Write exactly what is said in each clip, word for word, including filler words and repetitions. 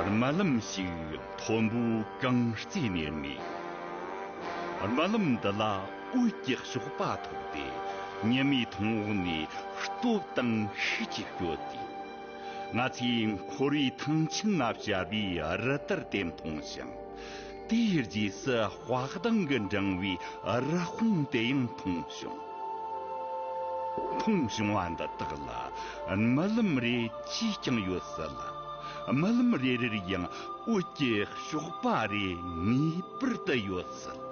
རྨི་ལམ་ཞིག་མཐོན་པོའི་གངས་རྩེ་ནས་རྨིས། རྨི་ལམ་འདི་ལ་འོད་ཀྱི་གཤོག་པ་ཐོགས་ཏེ། ཉི་མའི་མཐོང་འོག་ནས་སྟོབས་དང་ཤུགས་ཀྱིས་བསྐྱོད་དེ། ང་ཚོས་འཁོར་བའི་ཐང་ཆེན་ན་བཅར་བའི་རི་ལྟར་དེ་མཐོང་ཞིང་། དེའི་རྗེས་སུ་དཔག་དང་གི་འབྲང་བའི་རི་དཔུང་དེ་ཡང་མཐོང་བྱུང་། མཐོང་བྱུང་བ་འདི་དག་ལ་རྨི་ལམ་རེད་ཅེས་ཀྱང་ཡོད་སྲིད་ལ། རྨི་ལམ་རེ་རེར་ཡང་འོད་ཀྱི་གཤོག་པ་རེ་ངེས་པར་དུ་ཡོད་སྲིད།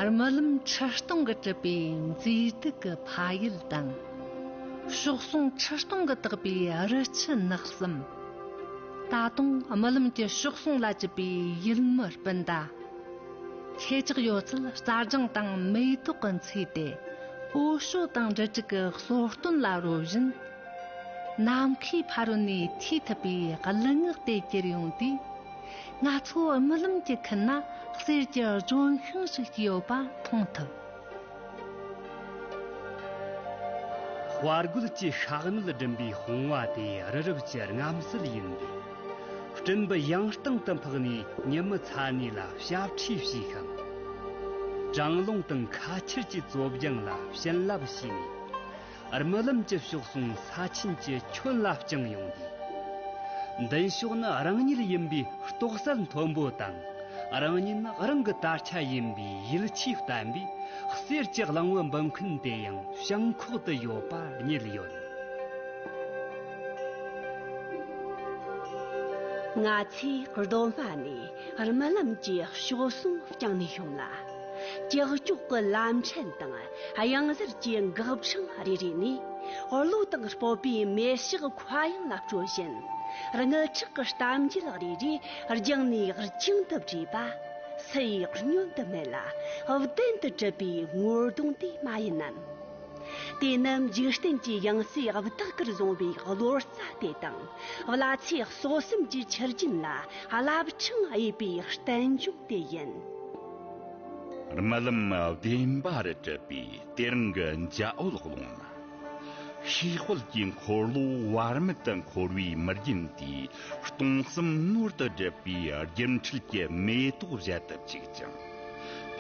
རྨི་ལམ་ཁྲི་སྟོང་གིས་གྲུབ་པའི་མཛེས་སྡུག་གི་ཕ་ཡུལ་དང་། གཤོག་ཟུང་ཁྲི་སྟོང་གིས་བཏེགས་པའི་རི་ཆུ་ནགས་གསུམ། ད་དུང་རྨི་ལམ་གྱི་གཤོག་ཟུང་ལ་བཅུད་པའི་ཡུལ་མི་སྤུན་ཟླ། ཁྱེད་ཅག་ཡོད་ཚད་རྩྭ་ལྗང་དང་མེ་ཏོག་གིས་མཚོས་ཏེ། འོད་ཞོ་དང་འབྲུ་དྲུག་གི་གསོལ་སྟོན་ལ་རོལ་བཞིན། ནམ་མཁའི་ཕ་རོལ་ནས་ཐོས་ཐུབ་པའི་གླུ་ངག་དེ་གྱེར་ཡོང་དུས། ང་ཚོའི་རྨི་ལམ་གྱི་ཁུད་ན་གསེར་གྱི་ལྗོན་ཤིང་ཞིག་སྐྱེས་ཡོད་པ་མཐོང་ཐུབ། དཔའ་རྒོད་ཀྱི་ཤ་གནད་སྦྲུམ་པའི་དཔུང་བ་དེ་རི་རབ་ཀྱི་རྔམ་བསིལ་ཡིན་པས། སྤྲིན་པ་ཡང་སྟེང་དུ་འཕགས་ནས་ཉི་མའི་ཚ་ནུས་ལ་ཞབས་ཁྲིད་བྱས་ཤིང་། གྲང་རླུང་དང་ཁ་ཆར་གྱི་རྩོབ་རྒྱང་ལ་བྱིན་རླབས་བྱས་ནས། རྨི་ལམ་གྱི་གཤོག་ཟུང་ས་ཆེན་གྱི་ཁྱོན་ལ་བརྐྱངས་ཡོང་དུས། མདུན་ཕྱོགས་ནི་རང་ཉིད་ཡིན་པའི་རྟོགས་གསལ་མཐོན་པོ་དང་། རང་ཉིད་ནི་རང་གི་དར་ཆ་ཡིན་པའི་ཡིད་ཆེས་བརྟན་པས། གསེར་གྱི་གླང་བོ་འབུམ་མཁན་དེ་ཡང་བྱང་ཁོག་ཏུ་ཡོད་པ་རྙེད་ཡོད། ང་ཚོས་སྡོམ་པ་ནས་རྨི་ལམ་གྱི་གཤོག་ཟུང་བརྐྱངས་ནས་བྱུང་ལ། ཀྱག་ཀྱོག་གི་ལམ་ཕྲན་དང་གཡང་གཟར་གྱི་འགག་འཕྲང་རེ་རེ་ནས། གློ་དང་སྤོབས་པའི་མེ་ལྕགས་མཁའ་དབྱིངས་ལ་སྤྲོད་བཞིན། རྔུལ་ཁྲག་གི་གཏམ་རྒྱུད་རེ་རེ་རྒྱང་ནས་རྒྱང་དུ་བསྒྲིགས་པ། སུ་ཡིས་བསྙོན་དུ་མེད་ལ་བདེན་དུ་གྲུབ་པའི་ངོ་གདོང་དེ་མ་ཡིན་ནམ། དེ་ནི་འཇིག་རྟེན་གྱི་ཡང་སྲིད་བདག་གིར་བཟུང་བའི་བློ་རྩ་དེ་དང་། བླ་ཚེ་གསོད་གསུམ་གྱི་ཆུ་རྒྱུན་ལ་རླབས་ཕྲེང་གཡས་པའི་བསྟན་འབྱུང་དེ་ཡིན། རྨི་ལམ་བདེན་པ་རུ་གྲུབ་པའི་དེ་རིང་གི་འཇའ་འོད་ཀློང་ན། ཤེལ་དཔལ་གྱི་འཁོར་ལོ་བར་མེད་དུ་འཁོར་བའི་མི་རྒྱུད་དེས་སྟོང་གསུམ་ནོར་དུ་བསྒྲུབས་པའི་སྒྱུ་འཕྲུལ་གྱི་མེ་ཏོག་བཞད་དུ་བཅུག་ཅིང་།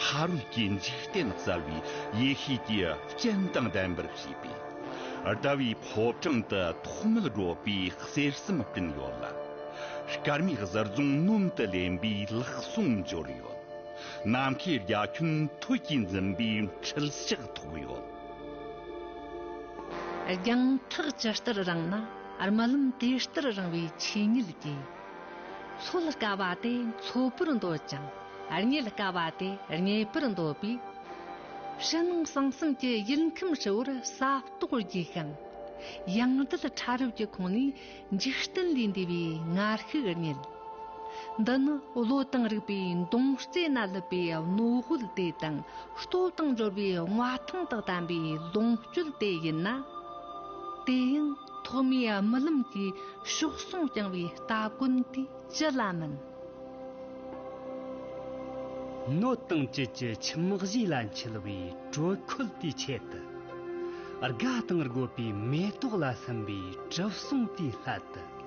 ཕ་རོལ་གྱི་འཇིག་རྟེན་གསལ་བའི་ཡེ་ཤེས་ཀྱི་སྤྱན་དང་ལྡན་པར་བྱས་པས། ཟླ་བའི་ཕོ་བྲང་དུ་ཐོག་མེད་བགྲོད་པའི་གསེར་ཟམ་བསྐྲུན་ཡོད་ལ། སྐར་མའི་གཟི་རྫོང་ནོམ་དུ་ལེན་པའི་ལག་ཟུང་འབྱོར་ཡོད། ནམ་མཁའི་རྒྱ་ཁྱོན་ཐོད་ཀྱིས་འཛིན་པའི་འཕྲུལ་ཞགས་ཐོགས་ཡོད། རྒྱང་ཐག་ཇི་ལྟར་རིང་ན་རྨི་ལམ་དེ་ལྟར་རིང་བའི་ཆོས་ཉིད་ཀྱིས། འཚོལ་དཀའ་བ་དེ་འཚོལ་བར་འདོད་ཅིང་རྙེད་དཀའ་བ་དེ་རྙེད་པར་འདོད་པས། ཕྱི་ནང་གསང་གསུམ་གྱི་ཡུལ་ཁམས་ཧྲིལ་བོར་ས་རྟོགས་རྒྱས་ཤིང་། ཡང་ལྡན་ཕྲ་རབ་ཀྱི་ཁོང་ནས་འཇིག་རྟེན་ལས་འདས་པའི་ངར་ཤུགས་རྙེད། འདི་ནི་བློ་དང་རིག་པའི་མདུང་རྩེ་ན་ལུས་པའི་རྣོ་ཧུལ་དེ་དང་། སྟོབས་དང་འབྱོར་བའི་མངའ་ཐང་དག་ལྡན་པའི་ལོངས་སྤྱོད་དེ་ཡིན་ན། དེ་ཡང་ཐོག་མའི་རྨི་ལམ་གྱི་གཤོག་ཟུང་བརྐྱང་བའི་སྟ་གོན་དེ་ཅི་ལ་མིན། སྣོད་དང་བཅུད་ཀྱི་ཁྱིམ་གཞིས་ལ་འཁྱིལ་བའི་དྲོད་ཁོལ་དེའི་ཆེད་དུ། དགའ་དང་དགོད་པའི་མེ་ཏོག་ལ་སིམ་པའི་གྲིབ་སོང་དེའི་སླད་དུ།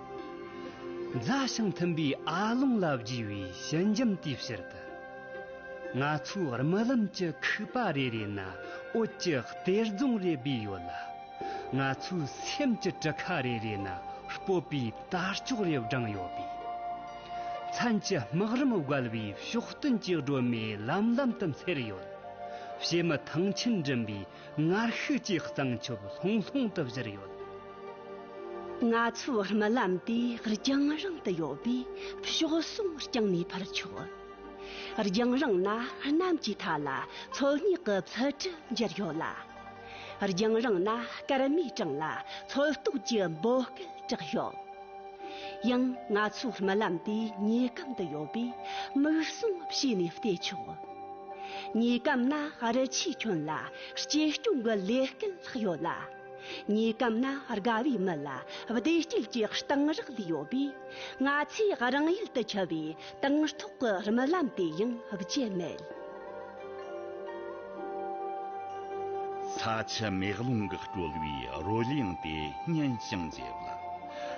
མཛའ་ཞིང་མཐུན་པའི་ཨ་ལོང་ལ་བརྗིས་པའི་ཞི་འཇམ་དེའི་ཕྱིར་དུ། ང་ཚོའི་རྨི་ལམ་གྱི་ཁུག་པ་རེ་རེ་ན་འོད་ཀྱི་གཏེར་རྫོང་རེ་སྦས་ཡོད་ལ། ང་ཚོའི་སེམས་ཀྱི་གྲུ་ཁ་རེ་རེ་ན་སྤོབས་པའི་དར་ལྕོག་རེ་བསྒྲེངས་ཡོད་པས། མཚན་གྱི་སྨག་རུམ་བརྒལ་བའི་ཕྱོགས་སྟོན་གྱི་སྒྲོན་མེ་ལམ་ལམ་དུ་འཚེར་ཡོད། བྱེ་མའི་ཐང་ཆེན་འགྲིམ་པའི་ངར་ཤུགས་ཀྱི་གཙང་ཆུ་ལྷུང་ལྷུང་དུ་བཞུར་ཡོད། ང་ཚོའི་རྨི་ལམ་དེ་རྒྱང་རིང་དུ་ཡོད་པས་གཤོག་ཟུང་རྐྱང་ནས་འཕུར་ཆོག། རྒྱང་རིང་ན་གནམ་གྱི་མཐའ་ལ་མཚོ་སྙེག་གི་ཚི་གྲུ་འགྱུར་ཡོད་ལ། རྒྱང་རིང་ན་སྐར་མའི་གྲངས་ལ་མཚོ་སྟོག་གི་འབོད་སྐུལ་གྲགས་ཡོད། ཡང་ང་ཚོའི་རྨི་ལམ་དེ་ཉེ་གམ་དུ་ཡོད་པས་མིག་ཟུང་ཕྱེ་ནས་བལྟས་ཆོག། ཉེ་གམ་ན་རི་ཆུའི་ཁྱོན་ལ་གཅེས་སྐྱོང་གི་ལས་སྐལ་ལྷག་ཡོད་ལ། ཉེ་གམ་ན་དགའ་བའི་མི་ལ་བདེ་སྐྱིད་ཀྱི་གཏིང་རག་ལུས་ཡོད་པས། ང་ཚོས་རང་ཡུལ་དུ་འཁྱིལ་བའི་དང་ཐོག་གི་རྨི་ལམ་དེ་ཡང་བརྗེད་མེད། ས་ཆུ་མེ་རླུང་གིས་དཀྲོལ་བའི་རོལ་དབྱངས་དེ་སྙན་ཞིང་འཇེབས་ལ།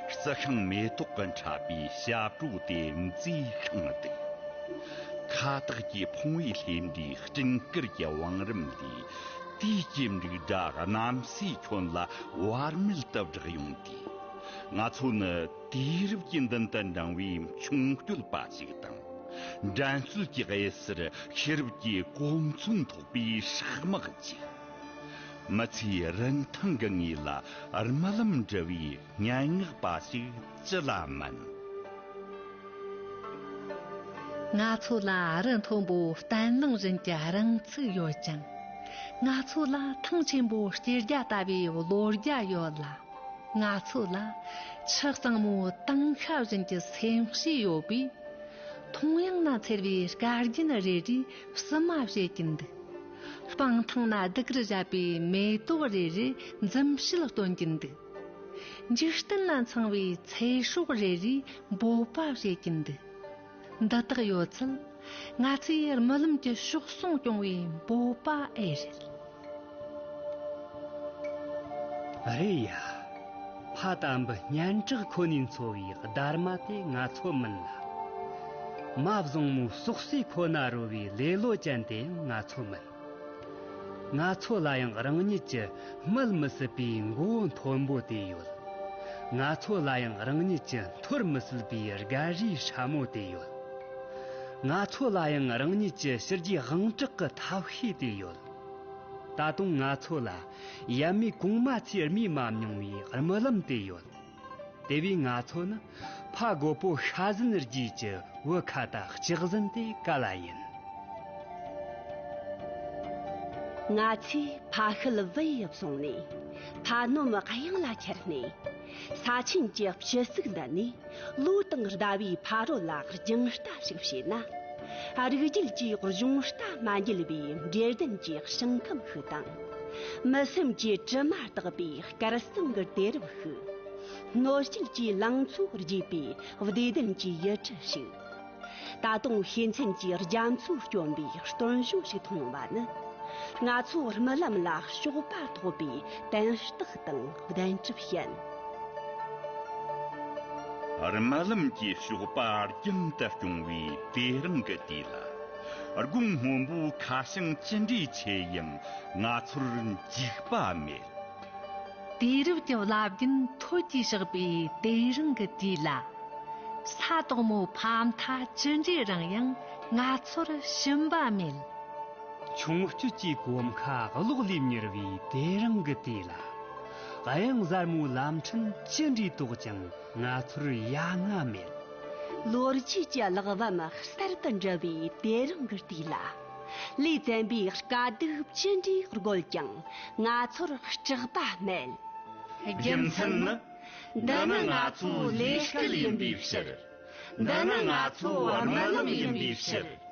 རྩི་ཤིང་མེ་ཏོག་གིས་འཁྲབ་པའི་ཞབས་བྲོ་དེ་མཛེས་ཤིང་སྡུག། ཁ་བཏགས་ཀྱི་ཕུང་བོའི་ལྷེབ་འབྲིའི་སྤྲིན་དཀར་གྱི་བང་རིམ་ལས། དུས་ཀྱི་འབྲུག་སྒྲ་གནམ་སའི་ཁྱོན་ལ་བར་མེད་དུ་བསྒྲགས་ཡོང་དུས། ང་ཚོ་ནི་དུས་རབས་ཀྱི་མདུན་དུ་འབྲངས་པའི་མཆོང་སྐྱོད་པ་ཞིག་དང་། འགྲན་རྩོད་ཀྱི་གཡུལ་སར་ཤེས་རབ་ཀྱི་གོ་མཚོན་ཐོགས་པའི་སྲེག་དམག་ཅིག། མི་ཚེའི་རིན་ཐང་གི་ངོས་ལ་རྨི་ལམ་འབྲི་བའི་སྙན་ངག་པ་ཞིག་ཅི་ལ་མིན། ང་ཚོ་ལ་རི་མཐོན་པོ་བརྟན་བརླིང་བཞིན་གྱི་རིང་ཚུགས་ཡོད་ཅིང་། ང་ཚོ་ལ་ཐང་ཆེན་པོ་སྐྱེ་རྒྱ་ལྟ་བུའི་བློ་རྒྱ་ཡོད་ལ། ང་ཚོ་ལ་ཆུ་གཙང་མོ་དྭངས་ཤ་བཞིན་གྱི་སེམས་ཤེས་ཡོད་པས། མཐོངས་ཡངས་ན་འཚེར་བའི་སྐར་རྒྱན་རེ་རེས་བསུ་མ་བྱེད་ཀྱིན་འདུག། སྤང་ཐང་ན་སྡུག་གུར་བཞད་པའི་མེ་ཏོག་རེ་རེས་འཛུམ་ཞལ་སྟོན་གྱིན་འདུག། འཇིག་རྟེན་ལ་འཚང་བའི་ཚེ་སྲོག་རེ་རེས་འབོད་པ་བྱེད་ཀྱིན་འདུག། འདི་དག་ཡོད་ཚད་ང་ཚོའི་རྨི་ལམ་གྱི་གཤོག་ཟུང་སྐྱོང་བའི་འབོད་པ་ཨེ་རེད། རེད་ཡ། ཕ་དམ་པའི་སྙན་གྲགས་ཁོ་ནས་འཚོ་བའི་སྡར་མ་དེ་ང་ཚོ་མིན་ལ། མ་བཟང་མོའི་ཟོག་སོས་ཁོ་ན་རོལ་བའི་ལེ་ལོ་ཅན་དེ་ཡང་ང་ཚོ་མིན། ང་ཚོ་ལ་ཡང་རང་ཉིད་ཀྱི་སྨིད་མི་སྲིད་པའི་མགོ་བོ་མཐོན་པོ་དེ་ཡོད། ང་ཚོ་ལ་ཡང་རང་ཉིད་ཀྱི་འཐོར་མི་སྲིད་པའི་རྒལ་རིའི་སྲ་མོ་དེ་ཡོད། ང་ཚོ་ལ་ཡང་རང་ཉིད་ཀྱི་ཕྱི་རྒྱུའི་དབང་དྲག་གི་ཐབས་ཤེས་དེ་ཡོད། ད་དུང་ང་ཚོ་ལ་ཡབ་མེས་གོང་མ་ཚོས་རྨིས་མ་མྱོང་བའི་རྨི་ལམ་དེ་ཡོད། དེ་བས་ང་ཚོ་ནི་ཕ་རྒོད་པོ་ཤ་ཟན་རྒྱུད་ཀྱི་བུ་ཁ་དང་ལྕགས་ཟན་དེ་ག་ལ་ཡིན། ང་ཚོས་ཕ་ཤུལ་བུ་ཡི་བཟུང་ནས། ཕ་ནོམ་གཡང་ལ་ཁྱེར་ནས། ས་ཆེན་གྱི་སྤྱི་གཙུག་འདི་ནས། ལོ་དང་ཟླ་བའི་ཕ་རོལ་ལ་སྦྱིན་བརྡ་ཞིག་བྱས་ན། རིགས་རྒྱུད་ཀྱི་གཞུང་རྟ་མ་འགྱེལ་བའི་འབྲས་ལྡན་གྱི་ཞིང་ཁམས་ཤིག་དང་། མི་སེམས་ཀྱི་དྲི་མ་དག་པའི་སྐལ་བཟང་གི་དུས་རབས་ཤིག། སྣོད་བཅུད་ཀྱི་ལང་ཚོ་རྒྱས་པའི་བདེ་ལྡན་གྱི་ཡུལ་གྲུ་ཞིག། ད་དུང་ཤེས་མཚན་གྱི་རྒྱ་མཚོ་སྐྱོམ་པའི་སྟོན་གཞོན་ཞིག་མཐོང་བ་ནི། ང་ཚོ་རྨི་ལམ་ལ་གཤོག་པ་ཐོགས་པའི་དན་རྟགས་དང་གདན་གྲབས་ཡིན། རྨི་ལམ་གྱི་གཤོག་པ་རྒྱུན་དུ་སྐྱོང་བའི་དེ་རིང་གི་དུས་ལ། དགུང་སྔོན་པོའི་ཁ་བྱང་ཅི་འདྲའི་ཆེ་ཡང་ང་ཚོར་འཇིགས་པ་མེད། དུས་རབས་ཀྱི་རླབས་རྒྱུན་ཐོལ་གྱིས་བཞག་པའི་དེ་རིང་གི་དུས་ལ། ས་དོག་མོའི་ཕ་མཐའ་ཅི་འདྲའི་རིང་ཡང་ང་ཚོར་ཞུམ་པ་མེད། ཆུང་སྐྱོད་ཀྱི་གོམ་ཁ་གློག་ལས་མྱུར་བའི་དེ་རིང་གི་དུས་ལ། གཡང་གཟར་མོའི་ལམ་ཕྲན་ཅི་འདྲའི་དོག་ཀྱང་ང་ཚོར་ཡ་ང་མེད། ལོ་རྒྱུས་ཀྱི་གླེགས་བམ་གསར་དུ་འབྲི་བའི་དེ་རིང་གི་དུས་ལ། ལུས་བཙན་པོའི་དཀའ་སྡུག་ཅི་འདྲའི་རྒོད་ཀྱང་ང་ཚོར་སྐྲག་པ་མེད། རྒྱུ་མཚན་ནི། འདི་ནི་ང་ཚོའི་ལས་སྐལ་ཡིན་པའི་ཕྱིར། འདི་ནི་ང་ཚོའི་རྨི་ལམ་ཡིན་པའི་ཕྱིར།